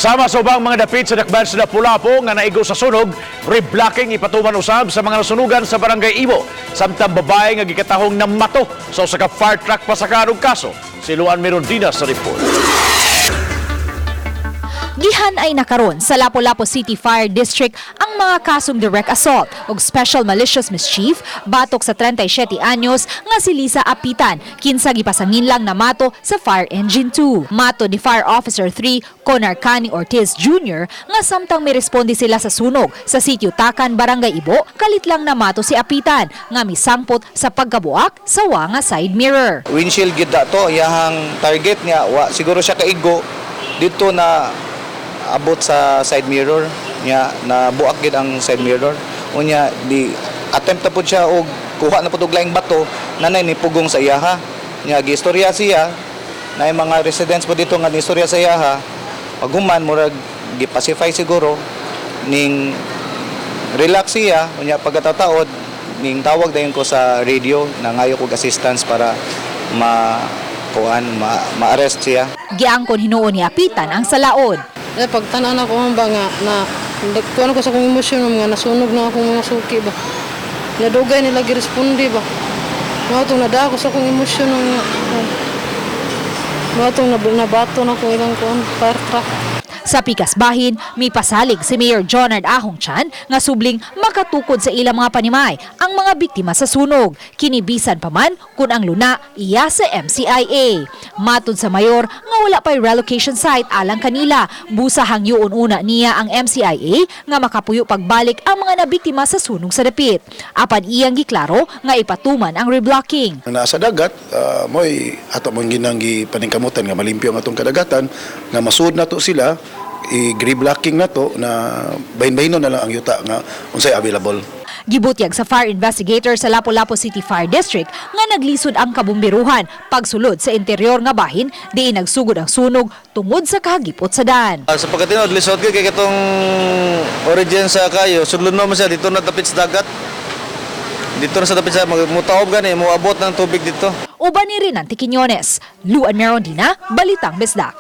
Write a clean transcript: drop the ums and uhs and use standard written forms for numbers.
Sama sa ubang mga dapit sa dakban sa Lapu-Lapu nga naigo sa sunog, reblocking ipatuman usab sa mga nasunugan sa Barangay Ibo. Samtang babae nga gikatahong namato sa usa ka fire truck pasakan og kaso. Si Luan Mirondina sa report. Gihan-ay na karon sa Lapu-Lapu City Fire District ang mga kasong direct assault ug special malicious mischief batok sa 37 anyos nga si Lisa Apitan, kinsa gipasangin lang namato sa Fire Engine 2. Matod ni Fire Officer 3 Conar Cani Ortiz Jr. nga samtang miresponde sila sa sunog sa Sitio Takan, Barangay Ibo, kalit lang namato si Apitan nga misangpot sa pagkabuak sa wa nga side mirror. Windshield gid to iyahang target niya. Wa siguro siya kaigo dito na abot sa side mirror niya, na buak gid ang side mirror. Unya di attempt na pud siya og kuha na pud og laing bato nanay ni pugong sa iyaha niya. Giistorya siya na mga residents po dito nga nistorya sa iyaha. Paghuman, murag gipacify siguro ning relax siya. Unya pagkatataod, ning tawag dayon ko sa radio na ngayo kog assistance para ma kuan ma-arrest siya. Giangkon hinuon ni Apitan ang salaod. Eh, pagtan-aw nako, ma'am, ba nga na kuan ko sa akong emosyon, ma'am, nga nasunog na akong mga suki ba. Nadugay nila giresponde ba. Mao tong nadako sa akong emosyon nga mao tong nabato na ko ilang kuan fire truck. Sa pikas bahin, mipasalig si Mayor Jonard Ahong Chan nga subling makatukod sa ilang mga panimay ang mga biktima sa sunog. Kini bisan pa man kung ang luna iya sa MCIA. Matud sa mayor nga wala pa'y relocation site alang kanila. Busa hangyoon una niya ang MCIA nga makapuyo pagbalik ang mga nabiktima sa sunog sa dapit. Apan iyang giklaro nga ipatuman ang reblocking. Ang naa sa dagat, mo'y ato mong ginang gipaningkamutan nga malimpyo ang atong kadagatan, nga masuod nato sila, i-reblocking nato na bahin-bahinon na lang ang yuta nga unsay available. Gibutyag sa fire investigator sa Lapu-Lapu City Fire District nga naglisod ang kabumbiruhan pagsulod sa interior nga bahin diin nagsugod ang sunog tungod sa kahagipot sa dan. Sa pagkatinuod, lisod kay katong origin sa kayo, sudlon mo siya dito na dapit sa dagat. Dito na sa dapit sa mutaob gani, moabot ng tubig dito. Uban ni Renante Quiñones, Luan Merondina, Balitang Bisdak.